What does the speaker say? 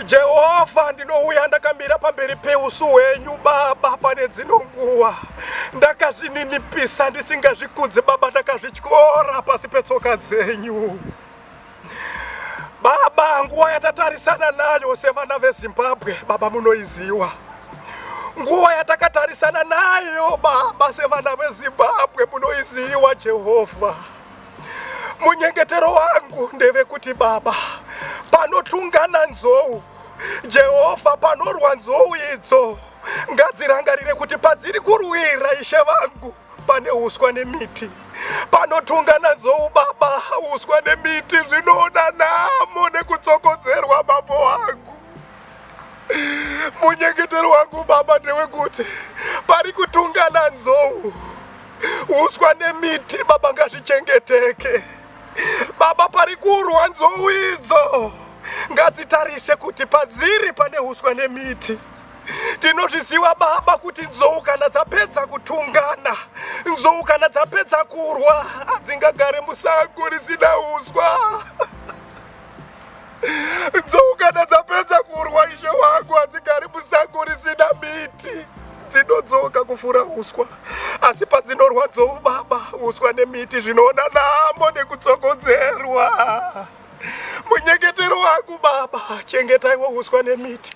Jehovha, ndinouya ndakamira pamberi peusu hwenyu Baba pane dzino nguva. Ndakazvininipisa ndisingazvikudzi Baba, ndakazvityora pasi petsoka dzenyu. Baba, nguva yatatarisana nayo sevana veZimbabwe, Baba munoiziwa. Nguva yatakatarisana nayo Baba sevana veZimbabwe munoiziwa Jehovha. Munyengetero wangu ndevekuti Baba, panotungana nzou Jehovha, panorwa nzou idzo, ngadzirangarire kuti padziri kurwira Ishe vangu pane uswa nemiti. Panotungana nzou Baba, uswa nemiti zvinoona nhamo nekutsokodzerwa Mambo wangu. Munyengetero wangu Baba ndewekuti pari kutungana nzou, uswa nemiti Baba ngazvichengeteke. Baba, pari kurwa nzou idzo ngadzitarise kuti padziri pane uswa nemiti. Tinozviziva Baba kuti nzou kana dzapedza kutungana, nzou kana dzapedza kurwa hadzingagare musango risina uswa. Nzou kana dzapedza kurwa, Ishe wangu, hadzigari musango risina miti, dzinodzoka kufura uswa. Asi padzinorwa nzou Baba, uswa nemiti zvinoona nhamo nekutsokodzerwa. Munyengetero wangu Baba, chengetaiwo uswa nemiti.